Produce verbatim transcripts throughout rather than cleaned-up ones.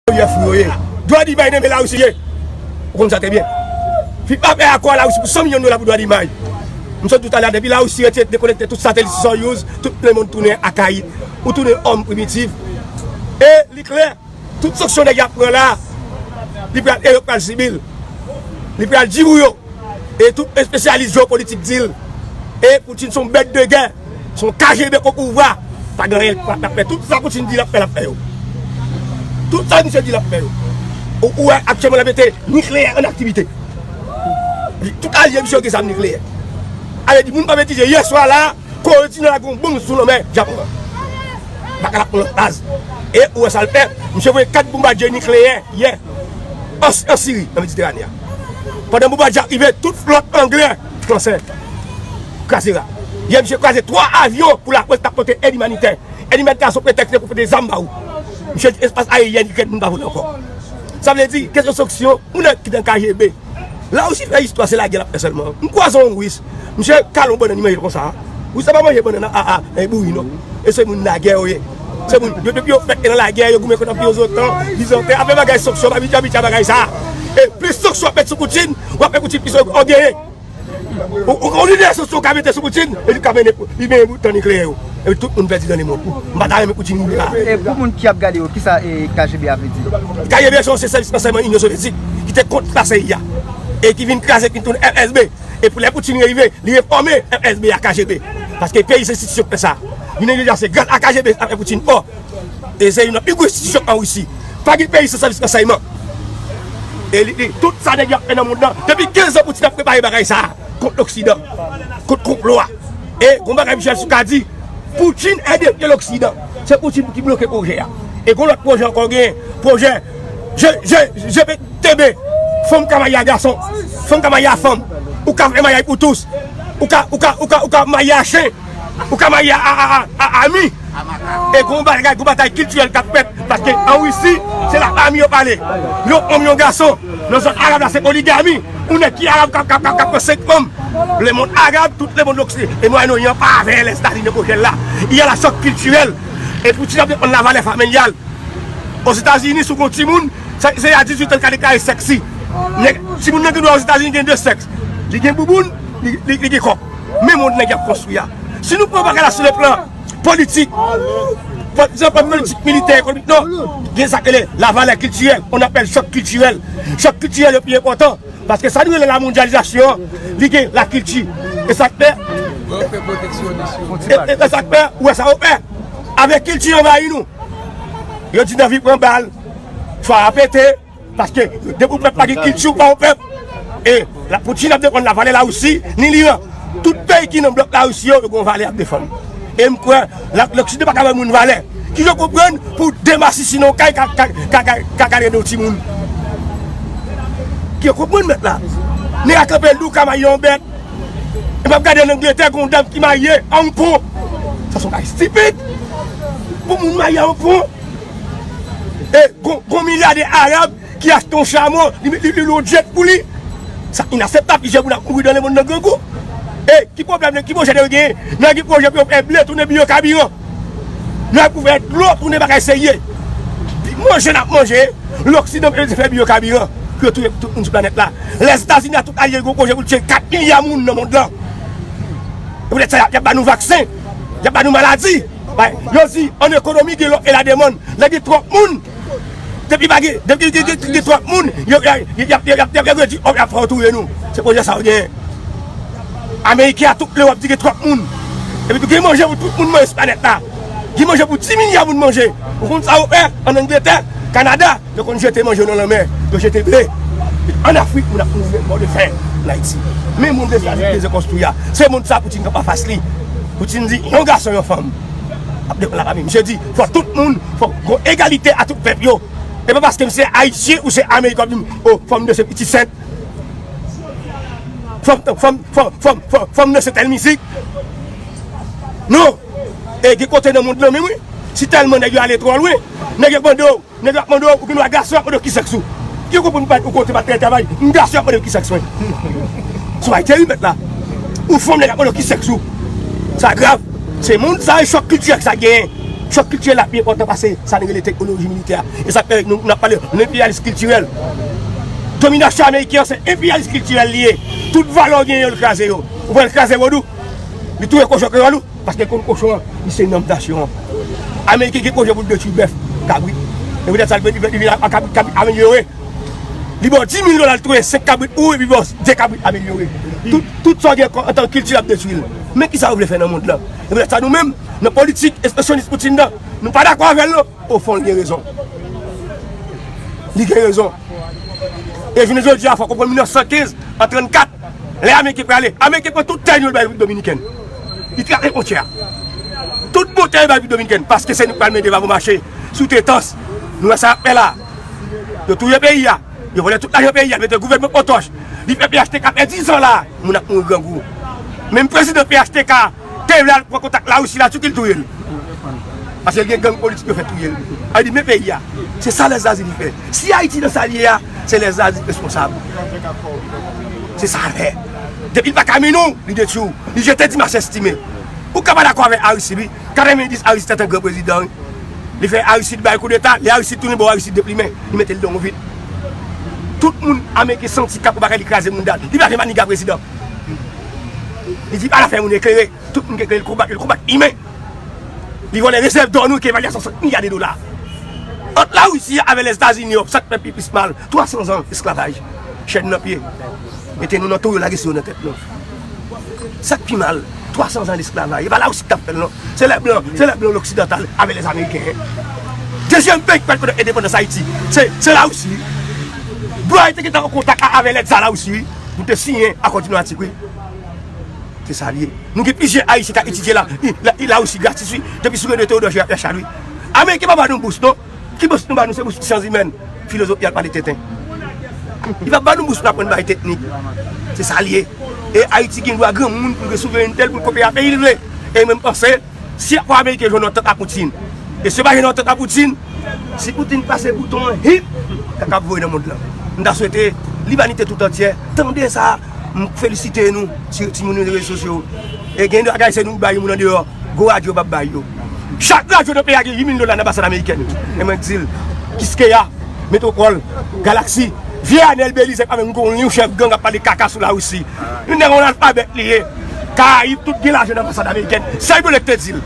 Yo fou yo ye. Dwa di bay nan men Larisi ye. Ou konn sa trè byen. Fi pa fè akò a Larisi pou san milyon dola pou dwa di may. M sot di w talè a, depi Larisi retire, dekonekte tout satelit Soyuz, tout lemonn tounen akayit. Ou tounen òm primitif. E li klè, tout sanksyon nèg y ap pran la, li pral, e yo pral sibi l. Li pral di pou yo. E tout espesyalis jewopolitik di l. E Poutine se yon bèt de gè, se yon K G B o pouvwa. Pa gen anyen l ap fè. Tout sa Poutine di l ap fè, l ap fè yo. Tout sa misye di l ap fè yo. Ou, ou wè aktyèlman l ap mete nikleyè an aktivite. Tout alye misye yo gen zam nikleyè. Ale di moun pa betize, yè swa la, Kore di Nò a gen yon bonm sou lanmè Japan an. Baka l ap pran lòt baz. E ou wè sa l fè? Misye voye kat bonbadye nikleyè yè an, an Siri, nan Meditèrane a. Pandan bonbadye ap rive, tout flòt anglè fransè kraze ra. Yè misye kraze twa avyon pou lapolis t ap pote èd imanitè. Èd imanitè a se yon pretèks pou pote zam ba ou. Misye di espas ayeryèn Ikrèn moun pa vole ankò. Sa vle di, kesyon sanksyon, ou nèg ki nan K G B. Larisi fè istwa, se lagè l ap fè sèlman. M kwaze yon Ris, misye kale yon bannann, li manje l konsa. Ris la pa manje bannann a, a, a, e bouri non. E se moun lagè yo ye. Se moun, yo depi yo fèt nan lagè, yo goumen kont Anpi Ozotan, Bizanten, apre bagay sanksyon, pa Abidjan, Abidjan bagay sa. E plis sanksyon w ap met sou Poutine, w ap fè Poutine plis ògeye. Ou, ou, ou lidè sanksyon w ka mete sou Poutine, e li ka mennen, li mennen bout tan nikleyè yo. Epi tout moun pèdi nan lemond. M pa ta renmen Poutine rive la. E pou moun ki ap gade yo, kisa e K G B a vle di? K G B se yon sèvis ransèyman Inyon Sovyetik ki te kont la C I A e ki vin kraze, ki vin tounen F S B. E pou lè Poutine rive, li refòme F S B a K G B. Paske peyi se enstitisyon k fè sa. Jounen jodi a, se gras a K G B a fè Poutine fò. E se youn nan pi gwo enstitisyon an Risi. Pa gen peyi san sèvis ransèyman. E li, li, tout sa nèg yo ap fè nan mond lan. Depi kenz an Poutine ap prepare bagay sa a kont Loksidan, kont konplo a. E gon bagay Michel Soukar di, Poutine ède ke Loksidan. Se Poutine ki bloke pwojè a. E gon lòt pwojè ankò gen, pwojè je, je, je pe tebe. Fanm ka marye a gason, fanm ka marye a fanm. Ou ka fè maryaj pou tous. Ou ka, ou ka, ou ka, ou ka marye a chen. Ou ka marye a, a, a, a, a, a mi. E gon bagay, gon batay kiltirèl k ap fèt. Paske an Risi, se la fami yo pale. Yon fanm, yon gason. Nan zòn arab la, se poligami. Ou nèg ki arab k ap, k ap, k ap, k ap pran senk fanm. Lemonn arab, tout lemonn loksidan e Mwayen Oryan pa avè Lèzetazini nan pwojè l la. Il y a la choc culturel. E Poutine ap defann lavalè familyal. Ozetazini, si w gen yon timoun, se, se a dizuit an l ka deklare sèksi. Nèg, timoun nan gen dwa Ozetazini gen de sèks. Li gen bouboun, li, li, li gen kòk. Men mond nèg y ap konstwi a. Si nou pran bagay la sou le plan politik, pa egzanp, politik militè, ekonomik, non. Gen sa k rele lavalè kiltirèl, on appelle choc culturel. Chòk kiltirèl yo pi enpòtan. Paske sa nou rele lamondyalizasyon an, li gen lakilti. E sa k fè, e, e, e sa k fè, ou wè sa yo fè. Avèk kilti anvayi nou. Yo di n anvi pran bal, fwa a pete, paske depi w pèp pa gen kilti, ou pa yon pèp. E la Poutine ap defann lavalè Larisi, ni Liran. Tout peyi ki nan blòk Larisi yo, yo gen yon valè y ap defann. E m kwè, la, Loksidan pa ka bay moun valè. Ki yo konprann pou demasisi nan yon kay ka, ka, ka, ka, ka gade yon timoun. Ki yo konprann mèt la. Nèg a kanpe l di w ka maye yon bèt. E m ap gade an Angletè, gen yon dam ki marye a yon pon. Sa se yon bagay estipid. Pou moun marye a yon pon. E gon, gon milyadè arab ki achte yon chamo, li, li, li lwe yon jet pou li. Sa inakseptab, plizyè moun ap mouri nan lemonn nan grangou. E ki pwoblèm, ki pwojè yo genyen? Nan ki pwojè pou yo fè ble tounen biyokabiran? Nan pou fè dlo tounen bagay serye. Manje n ap manje, Loksidan bezwen fè biyokabiran pou yo touye tout moun sou planèt la. Lèzetazini ak tout alye yo gen yon pwojè pou l tiye kat milya moun nan mond lan. E poutèt sa, y ap, y ap ba nou vaksen, y ap ba nou maladi. Bay, yo di, an ekonomi, gen lòf e lademann. Lè gen twòp moun, depi pa gen, depi gen, gen, gen, gen twòp moun, yo, y ap, y ap, y ap, y ap, y ap, y ap, y ap fè yo touye nou. Se pwojè sa yo genyen. Ameriken ak tout Lewòp di gen twòp moun. Epi tou gen manje pou tout moun manje sou planèt la. Gen manje pou dis milya moun manje. Ou konn sa yo fè an Angletè, Kanada? Yo konn jete manje yo nan lanmè, yo jete ble. An Afrik, moun ap mouri mò de fen an Ayiti. Men moun Lèzetazini bezwen konstwi a. Se moun sa Poutine kanpe anfas li. Poutine di, yon gason, yon fanm. Ap defann lafanmi. Misye di, fò tout moun, fò gon egalite a tout pèp yo. E pa paske m se Ayisyen ou se Ameriken w ap di m, o, fanm nan se Fifty Cent. Fanm, fanm, fanm, fanm, fanm, fanm nan se tèl mizik. Non. E gen kote nan mond lan menm, wi. Si tèlman nèg yo ale twò lwen, nèg yo mande w, nèg yo ap mande w, ou gen dwa gason ap mande w ki sèks ou. Ki konprann ou pa, ou kote pa travay, m gason ap mande m ki sèks mwen. Sou Ayiti wi mèt la. Ou fanm nèg ap mande w ki sèks ou. Sa grav. Se moun sa e chòk kiltirèl sa genyen. Chòk kiltirèl la pi enpòtan pase sa nou rele teknoloji militè a. E sa k fè nou, n ap pale de enperyalis kiltirèl. Dominasyon ameriken an se enperyalis kiltirèl li ye. Tout valè w genyen yo, l kraze yo. Ou wè l kraze vodou. Li touye kochon kreyòl ou. Paske l konn kochon an, li se nanm nasyon an. Ameriken gen pwojè pou l detwi bèf, kabrit. E poutèt sa, li vin, li vin, li vin a, a kabrit, kabrit amelyore. Li ba w dis mil dola, l touye senk kabrit pou ou, epi ba w de kabrit amelyore. Tout, tout sa w gen kò, antan kilti, l ap detwi l. Men kisa yo vle fè nan mond lan? E poutèt sa, nou menm, nan politik espansionis Putin nan, nou pa dakò avè l, non. Ofon, li gen rezon. Li gen rezon. E jounen jodi a, fò w konprann mil nèf san kenz, an trannkat, lè Ameriken prale, Ameriken pran tout tè nou yo, l bay Repiblik Dominikèn. Li trase fwontyè a. Tout bon tè yo bay Repiblik Dominikèn, paske se nou k pral mete Pavon mache sou Tetans. Nou wè sa y ap fè la. Yo touye peyi a. Yo vòlè tout lajan peyi a, mete gouvènman potoch. Li fè P H T K fè diz an la, moun ap mouri grangou. Menm prezidan P H T K te vle al pran kontak Larisi la, Turki l touye l. Paske l gen gang politik yo fè touye l. A di men peyi a. Se sa Lèzetazini fè. Si Ayiti nan sa l ye a, se Lèzetazini k responsab. Se sa l fè. Depi l pa ka mennen w, li detwi w. Li jete Dimas Estimé. Ou ka pa dakò avèk Aristide, wi. Katrevenndis Aristide te yon gran prezidan, wi. Li fè Aristide bay koudeta, lè Aristide tounen bò, Aristide deplimen, li mete l dan yon vit. Tout moun Ameriken santi k ap yon bagay, li kraze moun dat. Li pa gen maniga prezidan. Li di pa afè moun eklere. Tout moun ki eklere, li konbat yo, li konbat imen. Li vòlè rezèv dò nou ki evalye a swasant milya de dola. Ant Larisi avè Lèzetazini yo, sa k fè pi plis mal, twa san zan esklavaj. Chèn nan pye. Mete nou nan tou yo, lage si yo nan tèt nou. Sa k pi mal, twa san zan esklavaj. E pa Larisi ki t ap fè l non. Se lè blan, se lè blan loksidantal avè lèzameriken. Dezyèm peyi ki pral konnen endepandans Ayiti, se, se Larisi. Blan yo te gentan an kontak avè lèd sa Larisi, wi. Pou te siyen akò diplomatik, wi. Se sa l ye. Nou gen plizyè Ayisyen k ap etidye la, i, la, i Larisi gratis, wi. Depi sou René Théodore Gérard Pierre Charles, wi. Ameriken pa ba nou bous, non. Ki bous nou ba nou? Se bous syans imèn, filozofi al pale tenten. Li pa ba nou bous pou n aprann bagay teknik. Se sa l ye. E Ayiti gen dwa granmoun pou l gen souverènte l, pou l kopere a peyi l vle. E mwen m panse, si y ap fè Ameriken jwenn antant a Putin, e si yo pa jwenn antant a Putin, si Putin pase bouton an, hip, kaka ap voye nan mond lan. M ta swete limanite tout antyè tande sa. M felisite nou, ti, timoun yo nan rezo sosyo. E gen de bagay se nou ki bay moun andeyò. Gwo radyo p ap bay yo. Chak radyo nan peyi a gen uit mil dola nan anbasad amerikèn. E mwen k di l, Kiskeya, Metwopòl, Galaksi, vye Anèl Belize pa menm gon yon chèf gang ap pale kaka sou Larisi. Yon nèg yon analfabèt li ye. Karayib tout gen lajan nan anbasad amerikèn. Sèl Bolye k te di l.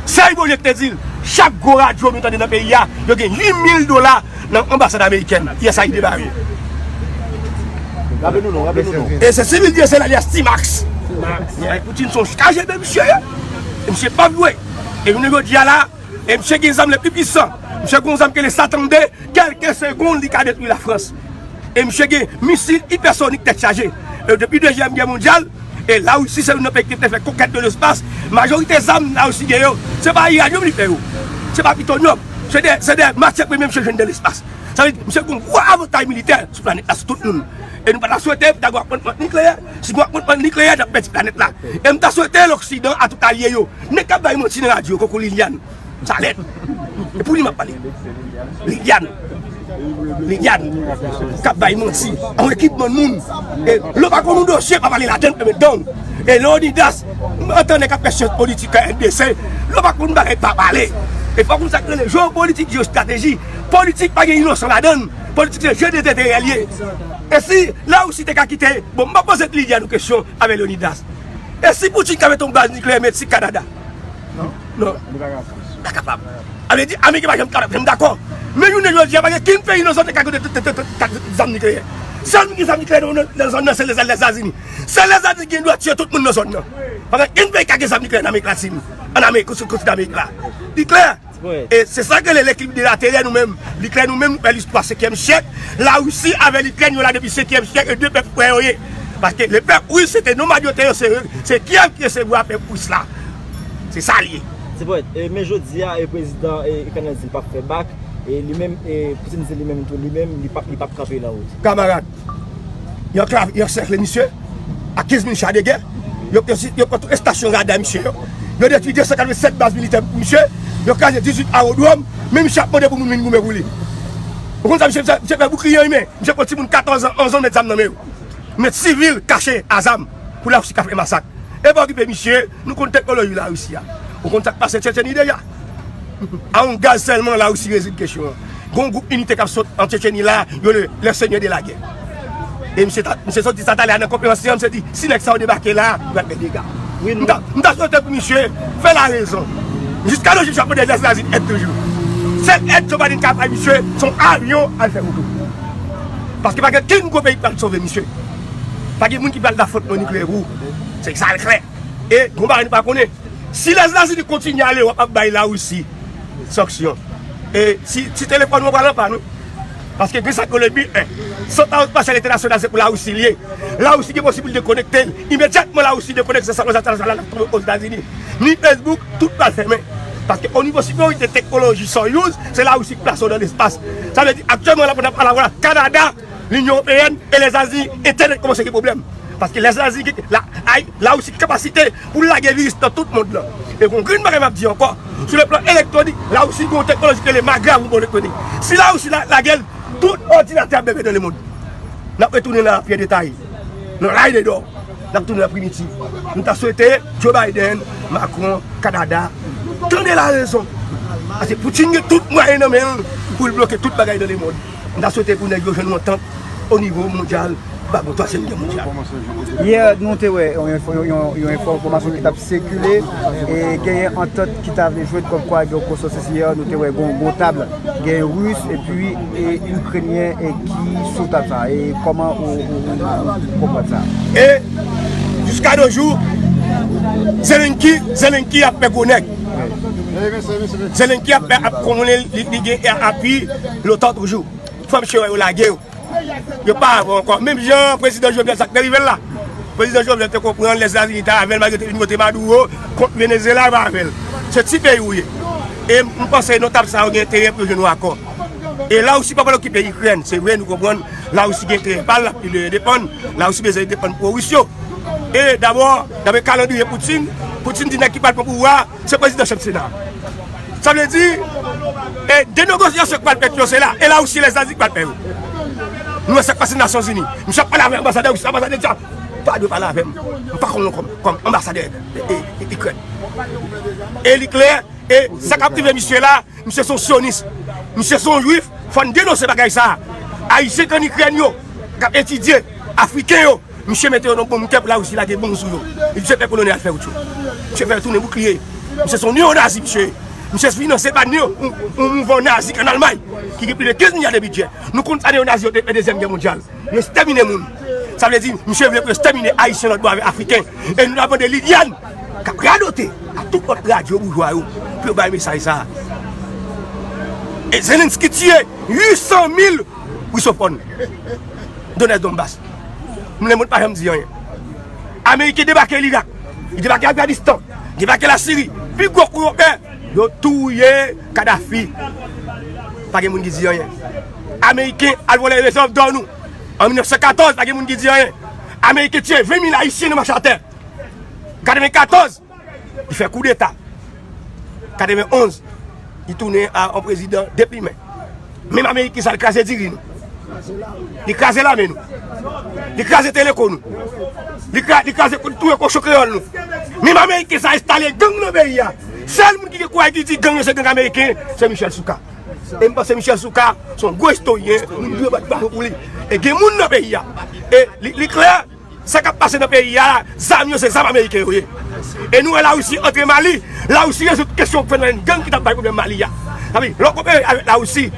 Sèl Bolye k te di l. Chak gwo radyo nou tande nan peyi a, yo gen uit mil dola nan anbasad amerikèn, U S A I D bare. Raple nou non, raple nou non. E se Sivil Dyesèl alyas Timax. Ay, Poutine se yon K G B misye ye. E misye p ap jwe. E jounen jodi a la, e misye gen zam le pi pwisan. Misye gen yon zam ki rele Satan de, kèlke segonn li ka detwi Lafrans. E misye gen misil ipèsonik tèt chaje. E depi Dezyèm Gè Mondyal, e Larisi se youn nan peyi ki te fè konkèt de lespas. Majorite zam Larisi gen yo, se pa irannyòm li fè yo. Se pa plitonyòm. Se de, se de matyè premye misye jwenn de lespas. Sa vle di, misye gen yon gwo avantaj militè sou planèt la, sou tout moun. E nou pa ta swete pou ta gen afwontman nikleyè. Si gen afwontman nikleyè, n ap pèdi planèt la. E m ta swete Loksidan a tout alye yo. Nèg k ap bay manti nan radyo, konkou Liliane. Sa lèd. E pou li m ap pale. Liliane. Liliane. K ap bay manti. An ekipman moun. E lè w pa konn yon dosye, pa pale ladan l, fèmen dan w. E Leonidas, antan nèg k ap fè syans politik a N D C, lè w pa konn bagay, pa pale. E fòk nou sa k rele jewopolitik, jewostrateji. Politik pa gen inosan ladan l. Politik se je de zenterè l ye. E si Larisi te ka kite, bon, m pa poze Liliane yon kesyon avè Leonidas. E si Poutine ka mete yon baz nikleyè Meksik, Kanada? Non. Non. Li pa kapab. Pa kapab. Sa vle di, Ameriken pa janm kapab, janm dakò. Men jounen jodi a, pa gen kenn peyi nan zòn nan ka gen de, de, de, de, de zam nikleyè. Sèl moun ki gen zam nikleyè nan, nan zòn nan, se Lèzetazini. Se Lèzetazini ki gen dwa tiye tout moun nan zòn nan. Pa gen kenn peyi ki ka gen zam nikleyè nan Amerik Latin, an Amerik, sou kontinan Amerik la. Li klè. E se sa k rele lekilib de laterè nou menm. Li klè nou menm, nou fè listwa senkyèm syèk. Larisi avè Likrèn yo la depi senkyèm syèk, e de pèp frè yo ye. Paske le pèp ris se te nomad yo te ye, se, se Kyèv ki resevwa pèp ris la. Se sa l ye. Ti pwèt, e, men jodi a, e, prezidan, e, Ikrenn nan di l p ap fè bak, e, li menm, e, Putin di li menm tou, li menm, li p ap, li p ap kanpe nan wout. Kamarad, yo anklav, yo ansèkle misye, ak kenz mil cha de gè, yo, yo, yo pran tout estasyon rada misye yo, yo detwi de san katrevennsèt baz militè misye, yo kraze dizuit awodwòm, men misye ap mande pou moun vin goumen pou li. Ou konn sa misye, misye fè boukliye an imen, misye pran timoun katòz an, onz an, met zam nan men yo. Met sivil kache a zam pou Larisi ka fè masak. E pa okipe misye, nou konn teknoloji Larisi a. Ou konn sa k pase Tchetcheni deja? A yon gaz sèlman, Larisi rezoud kesyon an. Gen yon gwoup inite k ap sot an Tchetcheni la, yo rele Les Seigneurs de la Guerre. E misye ta, misye sot di sa talè a nan konferans li an, misye di, si nèg sa yo debake la, yo pral fè dega. M ta, m ta swete pou misye fè larezon. Jiska nou jou, Japon de Lèzazini èd toujou. Sèl èd Joe Biden ka bay misye, se yon avyon al fè wout ou. Paske pa gen kenn gwo peyi ki pral sove misye. Pa gen moun ki pral da fwont mwen nikleyè pou ou. Se sa l klè. E gon bagay nou pa konnen. Si Lèzetazini kontinye ale, w ap bay Larisi sanksyon. E si, si telefòn mwen pral anpann, wi. Paske gen sa k rele bi en. Santa Fe Espasyal Entènasyonal se pou Larisi l ye. Larisi gen posiblite konekte l. Imedyatman Larisi dekonekte, santa Fe Espasyal Entènasyonal ap tonbe Ozetazini. Ni Facebook, tout pral fèmen. Paske o nivo siperyorite teknoloji Soyuz, se Larisi k plase w nan lespas. Sa vle di, aktyèlman, la, pandan n ap pale avè w la, Kanada, Linyon Ewopeyèn e Lèzetazini entènèt kòmanse gen pwoblèm. Paske Lèzetazini gen la, ay, Larisi gen kapasite pou l lage viris nan tout mond lan. E gon grenn bagay m ap di ankò, sou le plan elektwonik, Larisi gen yon teknoloji ki rele MAGRA pou bon elektwonik. Si Larisi la, lage l, tout òdinatè ap bebe nan lemonn. N ap retounen nan lapyè detay, nan lay de dò. N ap tounen nan primitiv. M ta swete Joe Biden, Macron, Kanada, tande larezon. Paske Putin gen tout mwayen nan men l pou l bloke tout bagay nan lemonn. M ta swete pou nèg yo jwenn yon antant o nivo mondyal, pa gon twazyèm gè mondyal. Yè, nou te wè yon, yon, yon, yon enfòmasyon ki t ap sikile, e genyen antant ki ta vle jwenn kòmkwa gen yon konsansis yè, nou te wè gon, gon tab, gen Ris epi e Ikrenyen e ki sou tab sa, e kòman ou, ou, ou, ou konprann sa? E jiska de jou, Zelenki, Zelenki ap fè gwo nèg. Zelenki ap, ap konnen li, li gen api lotan toujou. Fò misye wè yo lage yo. Yo pa avè w ankò. Menm jan prezidan Jovenel, sa k te rive l la. Prezidan Jovenel te konprann Lèzetazini te avè l, malgre te vin vote Maduro kont Venezuela, yo pa avè l. Se ti peyi w ye. E m panse nan tab sa yo gen enterè pou yo jwenn yon akò. E Larisi pa pral okipe Ikrèn. Se vre, nou konprann Larisi gen enterè pa l, l ap vle depann. Larisi bezwen depann pwo Ris yo. E dabò, daprè kalandriye Putin, Putin di nèg ki pral pran pouvwa a, se prezidan chèf Sena. Sa vle di, e de negosyasyon k pral fèt yo, se la, e Larisi e Lèzetazini k pral fè yo. Nou wè sa k pase Nasyonzini. Misye ap pale avè anbasadè Ris, anbasadè di, pa dwe pale avè m. M pa konn kòm, kòm anbasadè e, e, e, Ikrèn. E li klè, e sa k ap rive misye la, misye se yon syonis. Misye se yon jwif, fò n denonse bagay sa. Ayisyen k ann Ikrèn yo, k ap etidye, Afriken yo, misye mete yo nan bonm kè pou Larisi lage bonm sou yo. Misye fè kolonè al fè wout yo. Misye fè yo tounen boukliye. Misye se yon neonazi, misye. Misye finanse pa neo, yon, yon mouvman nazi k ann Almay, ki gen plis de kenz milya de bidjè. Nou konn sa neonazi yo te fè Dezyèm Gè Mondyal. Yo ekstèmine moun. Sa vle di, misye vle pou yo ekstèmine Ayisyen lòtbò avèk Afriken. E nou t ap mande Liliane, k ap radote a tout lòt radyo boujwa yo, pou yo bay mesaj sa a. E Zelensky tiye uit san mil Risofòn. Donès Donbas. Lemonn pa janm di anyen. Ameriken debake Lirak. Li debake Afganistan. Debake Lasiri. Pi gwo koronpè, yo touye Kadhafi. Pa gen moun ki di anyen. Ameriken al vòlè rezèv dò nou. An mil nèf san katòz, pa gen moun ki di anyen. Ameriken tiye ven mil Ayisyen nan mache atè. Katrevenkatòz, li fè koudeta. Katrevenonz, li tounen a yon prezidan deplimen. Menm Ameriken sa, li kraze diri nou. Li kraze lame nou. Li kraze teleko nou. Li kra-, li kraze, touye kochon kreyòl nou. Menm Ameriken sa enstale gang nan peyi a. Sèl moun ki gen kouraj ki di gang yo se gang Ameriken, se Michel Souka. E m panse Michel Souka se yon gwo istoryen, nou dwe bat bravo pou li. E gen moun nan peyi a. E li, li klè, sa k ap pase nan peyi a la, zam yo se zam Ameriken yo ye. E nou wè Larisi antre Mali, Larisi rezoud kesyon fenomen gang ki t ap bay pwoblèm Mali a. Sa vle di, lè w konpare avèk Larisi,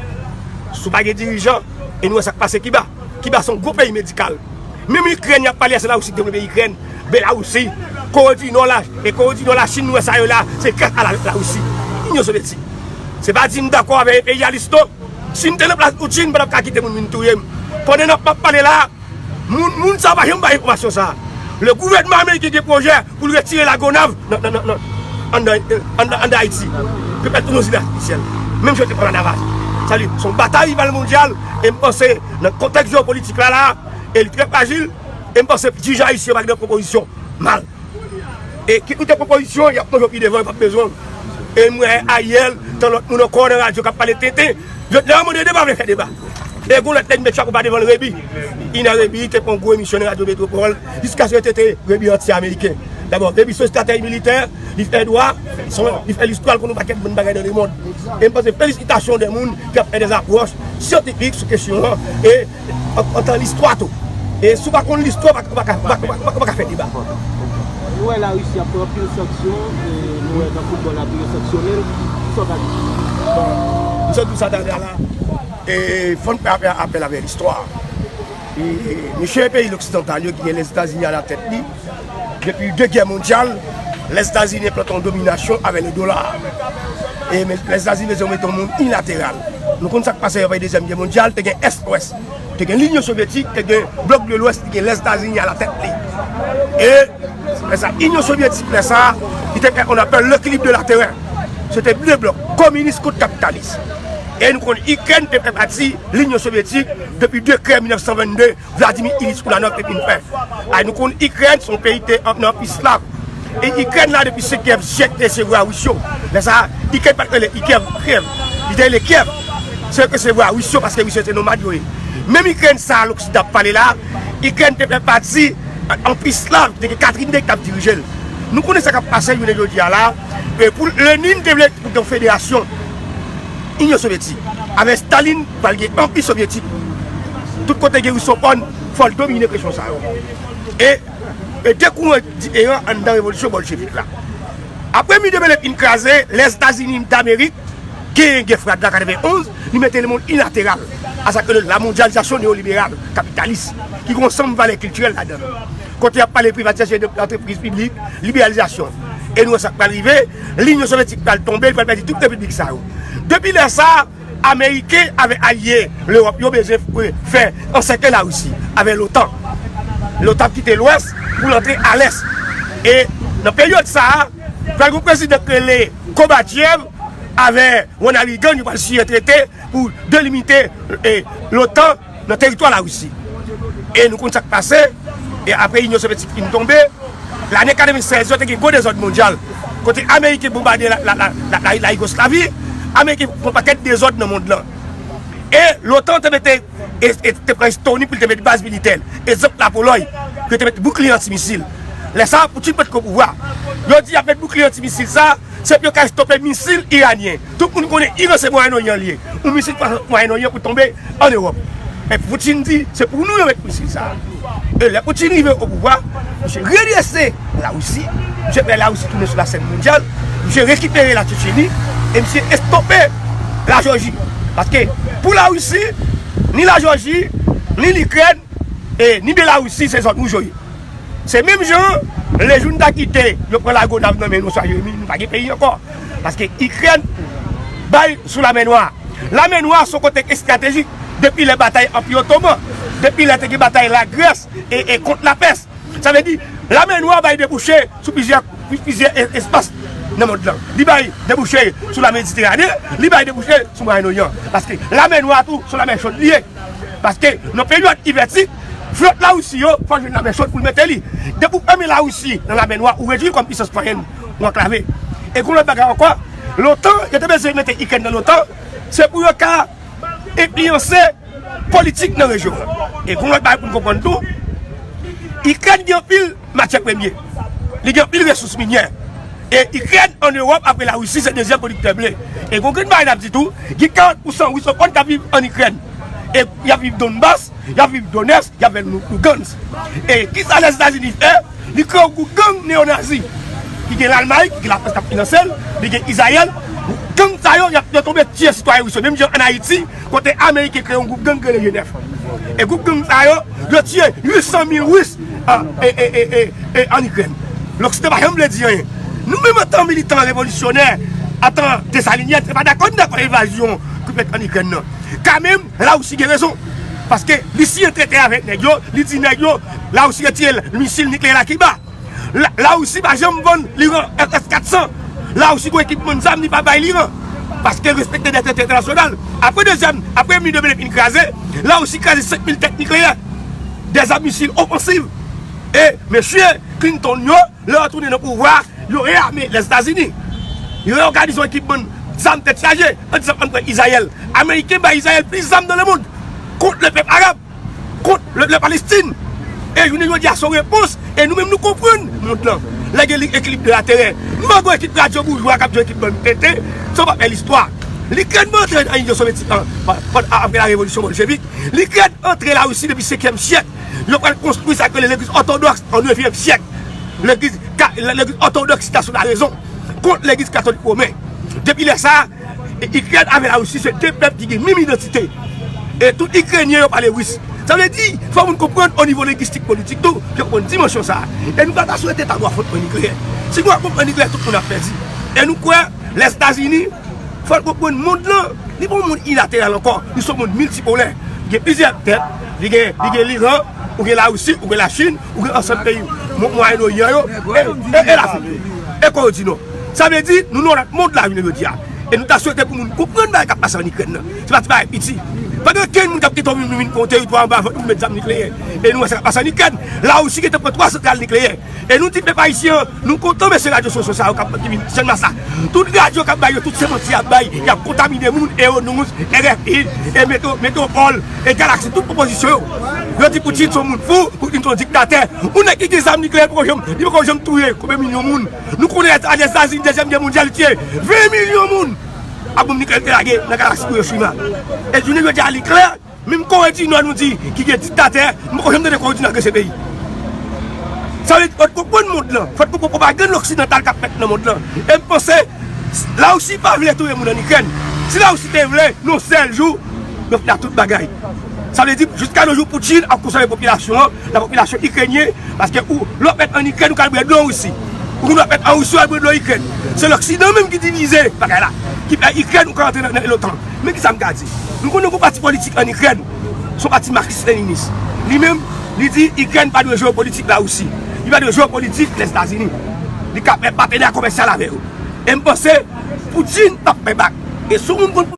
si w pa gen dirijan, e nou wè sa k pase Kiba. Kiba se yon gwo peyi medikal. Menm Ikrèn, y ap pale a, se Larisi ki devlope Ikrèn, Belarusi, Kore di Nò la, e Kore di Nò, Lachin, nou wè sa yo la, se gras a la, Larisi. Inyon Sovyeti. Se pa di m dakò avèk enperyalis non. Si m te nan plas Putin, m pa t ap ka kite moun vin touye m. Pandan n ap, m ap pale la, moun, moun sa yo pa janm bay enfòmasyon sa. Le gouvènman ameriken gen pwojè pou l retire Lagonav nan, nan, nan, nan, anndan, anndan, anndan Ayiti. Pou fè l tounen yon zil atifisyèl. Menm jan yo te pran Lanavaj. Sa vle di, se yon batay rival mondyal, e m panse, nan kontèks jewopolitik la, la, e li trè frajil, e m panse dirijan ayisyen yo pa gen pwopozisyon mal. E kit nou te pwopozisyon, y ap manje w pi devan, yo p ap bezwen w. E m wè Ariel, tan lòt moun ankò nan radyo k ap pale tenten. Yo, lè yo mande deba, yo pa vle fè deba. E gon lòt nèg met chapo pa devan l, Rebi. Ina Rebi te pran gwo emisyon nan Radyo Metwopòl, jiskaske yo te te Rebi anti-ameriken. Dabò, Rebuisson se estratèj militè, li fè dwa, li fè listwa, l konn yon pakèt bon bagay nan lemonn. E m panse felisitasyon de moun ki ap fè dèzapwòch syantifik sou kesyon an, e an, antan listwa tou. E si w pa konn listwa, w pa, w pa, w pa, w pa, w pa, w pa ka fè deba. Nou wè Larisi ap pran anpil sanksyon, e nou wè nan foutbòl la tou yo sanksyone l. Kisa w ka di? Bon, m sot di w sa talè a la, e fò n fè apèl, apèl avèk listwa. E, e, mesye peyi loksidantal yo ki gen Lèzetazini alatèt li, depi de gè mondyal, Lèzetazini enplante yon dominasyon avèk le dola. E men, Lèzetazini bezwen mete yon mond inilateral. Nou konn sa k pase apre Dezyèm Gè mondyal, te gen Est-Wès. Te gen Linyon Sovyetik, te gen blòk de Lwès, te gen Lèzetazini alatèt li. E lè sa, Inyon Sovyetik, lè sa, li te fè on apèl lekilib de la terè. Se te de blòk, kominis kont kapitalis. E nou konn Ikrèn te fè pati Linyon Sovyetik depi de krè mil nèf san vennde, Vladimir Ilyich Ulyanov te fin fè. A, nou konn Ikrèn se yon peyi ki te nan Anpi Slav. E Ikrèn la depi se Kyèv syèk te resevwa Ris yo. Lè sa a, Ikrèn pa t rele Ikyèv, Kyèv. Li te rele Kyèv. Se yo ki resevwa Ris yo paske Ris yo se nomad yo ye. Menm Ikrèn sa a Loksidan ap pale la, Ikrèn te fè pati Anpi Slav, te gen Katrin de ki t ap dirije l. Nou konnen sa k ap pase jounen jodi a la. E pou Lenin te vle pou gen yon federasyon Inyon Sovyetik. Avèk Stalin, pral gen Anpi Sovyetik. Tout kote gen Risopòn, fò l domine kesyon sa yo. E, e de kouran diferan anndan revolisyon bolchevik la. Apre mi de Bèlen fin kraze, Lèzetazini Damerik genyen gè frad la katrevenonz, li mete lemonn inilateral, a sa ke la mondyalizasyon neyoliberal, kapitalis, ki gen yon ansanm valè kiltirèl ladan l. Kote y ap pale privatizasyon de lantrepriz piblik, liberalizasyon. E nou wè sa k pral rive, Linyon Sovyetik pral tonbe, li pral pèdi tout repiblik sa yo. Depi lè sa a, Ameriken avèk alye Lewòp yo bezwen fè ansèkle Larisi avèk l'OTAN. L'OTAN ap kite Lwès pou l antre a Lès. E nan peryòd sa a, pral gen yon prezidan ki rele Gorbachev avèk Ronald Reagan, yo pral siyen trete pou delimite e, l'OTAN nan teritwa Larisi. E nou konn sa k pase, e apre Inyon Sovyetik fin tonbe, lane katrevennsèz yo te gen gwo dezòd mondyal. Kote Ameriken bonbade la, la, la, la, la, la Yougoslavi, Ameriken fè yon pakèt dezòd nan mond lan. E l'OTAN te mete, e, e te pran Estoni pou l te mete baz militè l. Egzanp Lapolòy, pou yo te mete boukliye antimisil. Lè sa a, Putin potko pouvwa. Yo di y ap mete boukliye antimisil sa, se pou yo ka estope misil iranyen. Tout moun konnen Iran se Mwayen Oryan l ye. Yon misil pa sot Mwayen Oryan pou tonbe ann Ewòp. Men Putin di, se pou nou yo met misil sa a. E lè Putin rive o pouvwa, misye redrese Larisi, misye fè Larisi tounen sou lasèn mondyal, misye rekipere Latchetcheni, e misye estope Lajòji. Paske pou Larisi, ni Lajòji, ni Likrèn, e ni Belarisi, se zòn wouj yo ye. Se menm jan an, lejou n ta kite yo pran Lagonav nan men nou, swa Jeremi, nou pa gen peyi ankò. Paske Ikrèn bay sou Lamè Nwa. Lamè Nwa se yon kote estratejik depi lè batay Anpi Otoman, depi lè te gen batay Lagrès e, e kont Lapès. Sa vle di, Lamè Nwa bay debouche sou plizyè, plizyè e, espas nan mond lan. Li bay debouche sou Lamediteranen, li bay debouche sou Mwayen Oryan. Paske Lamè Nwa tou, se yon lamè chod li ye. Paske nan peryòd ivè tit, flòt Larisi yo fò jwenn lamè chod pou l mete li. Depi w fèmen Larisi nan Lamè Nwa, ou redui l kòm pisans mwayèn, ou anklave. E gon lòt bagay ankò, l'OTAN, yo te bezwen mete Ikrèn nan l'OTAN, se pou yo ka enfliyanse politik nan rejyon an. E gon lòt bagay pou n konprann tou, Ikrèn gen anpil matyè premye. Li gen anpil resous minyè. E Ikrèn ann Ewòp, apre Larisi, se dezyèm pwodiktè ble. E gon grenn bagay n ap di tou, gen karant pousan Ris yo konn k ap viv ann Ikrèn. E y ap viv Donbas, y ap viv Donetsk, y ap viv Lou-, Lugansk. E kisa Lèzetazini fè? Li kreye yon gwoup gang neyonazi. Ki gen Lalmay, ki gen Lafrans k ap finanse l, li gen Izrayèl. Gang sa yo, y ap, yo tonbe tiye sitwayen ris yo. Menm jan ann Ayiti, kote Ameriken kreye yon gwoup gang ki rele G nèf. E gwoup gang sa yo, yo tiye uit san mil Ris, a, e, e, e, e, e, ann Ikrèn. Loksidan pa janm vle di anyen. Nou menm antan militan revolisyonè, antan Desalinyen, se pa dakò, n dakò evazyon ki fèt ann Ikrèn nan. Kanmenm, Larisi gen rezon. Paske li siyen trete avèk nèg yo, li di nèg yo, Larisi retire misil nikleyè l a Kiba. La, Larisi pa janm vann Liran S S kat san. Larisi gon ekipman zam li pa bay Liran. Paske l respekte dè trete entènasyonal. Apre dezyèm, apre mi de Bèlen fin kraze, Larisi kraze senk mil tèt nikleyè. Dè zam misil ofansiv. E mesye Clinton yo, lè yo tounen nan pouvwa, yo reyame Lèzetazini. Yo reyòganize yon ekipman zam tèt chaje. An egzanp, ann pran Izrayèl. Ameriken bay Izrayèl plis zam nan lemonn kont lepèp arab, kont le, le Palestine. E jounen jodi a, se yon repons. E nou menm, nou konprann mond lan. Lè gen li ekilib de latè, mango ekip radyo boujwa k ap jwe ekip bann tenten, sa w pa fè listwa. Likrèn pa antre nan Inyon Sovyetik an, pa- pa- apre la revolisyon bolchevik. Likrèn antre Larisi depi senkyèm syèk. Yo pral konstwi sa k rele legliz òtodòks an nevyèm syèk. Legliz ka- legliz òtodòks Sita sou larezon kont legliz katolik women. Depi lè sa, Ikrèn avè Larisi se de pèp ki gen menm idantite. E tout Ikrenyen yo pale ris. Sa vle di, fò moun konprann o nivo lengistik politik tou, yo konprann dimansyon sa a. E nou pa ta swete ta gen afwontman nikleyè. Si gen afwontman nikleyè, tout moun ap pèdi. E nou kwè, Lèzetazini, fò l konprann mond lan, li pa yon mond ilatèral ankò. Li se yon mond miltipolè. Gen plizyè tèt. Li gen, li gen Liran, ou gen Larisi, ou gen Lachin, ou gen ansanm peyi Mo- Mwayen Oryan yo, e, e, e Lafrik tou. E Kore di Nò. Sa vle di, nou nan yon lòt mond la, jounen jodi a. E nou ta swete pou moun konprann bagay k ap pase ann Ikrèn nan. Se pa ti bagay piti. Pa gen okenn moun k ap kite yon moun vin pran yon teritwa anba vant nou pou met zam nikleyè. E nou wè sa k ap pase ann Ikrèn. Larisi gentan pran twa santral nikleyè. E nou di pèp ayisyen an, nou kontan mesye radyo sosyo sa yo k ap ki vin jwenn mas la. Tout radyo k ap bay yo, tout se manti y ap bay, y ap kontamine moun, Ewo News, R F I, e Metro- Metropole, e Galaxy, tout pwopozisyon yo. Yo di Putin se yon moun fou, Putin se yon diktatè. Yon nèg ki gen zam nikleyè poko janm, li poko janm touye konbyen milyon moun. Nou konnen Lèzetazini dezyèm gè mondyal li tiye ven milyon moun ak bonm nikleyè li te lage nan galaksi Hiroshima. E jounen jodi a li klè, menm Kore di Nò nou di ki gen diktatè, m poko janm tande Kore di Nò agrese peyi. Sa vle di, fò n konprann mond lan, fò n konprann pwopagann loksidantal k ap fèt nan mond lan. E m panse, Larisi pa vle touye moun ann Ikrèn. Si Larisi te vle, nan yon sèl jou, yo fini ak tout bagay. Sa vle di, jiska nos jours, Putin ap konsome popilasyon an, la popilasyon ikrenyen, paske ou, lè w ap mèt ann Ikrèn, ou ka al bwè dlo an Risi. Ou konn w ap mèt an Risi, ou al bwè dlo Ikrèn. Se Loksidan menm ki divize bagay la, ki fè Ikrèn ou ka rantre nan, nan l'otan. Men ki sa m ka di? Nou konnen gen yon pati politik ann Ikrèn, se yon pati maksis leninis. Li menm, li di Ikrèn pa dwe jwe politik Larisi. Li pa dwe jwe politik Lèzetazini. Li ka fè patenè komèsyal avè yo. E m panse, Putin p ap fè bak. E si yon moun konn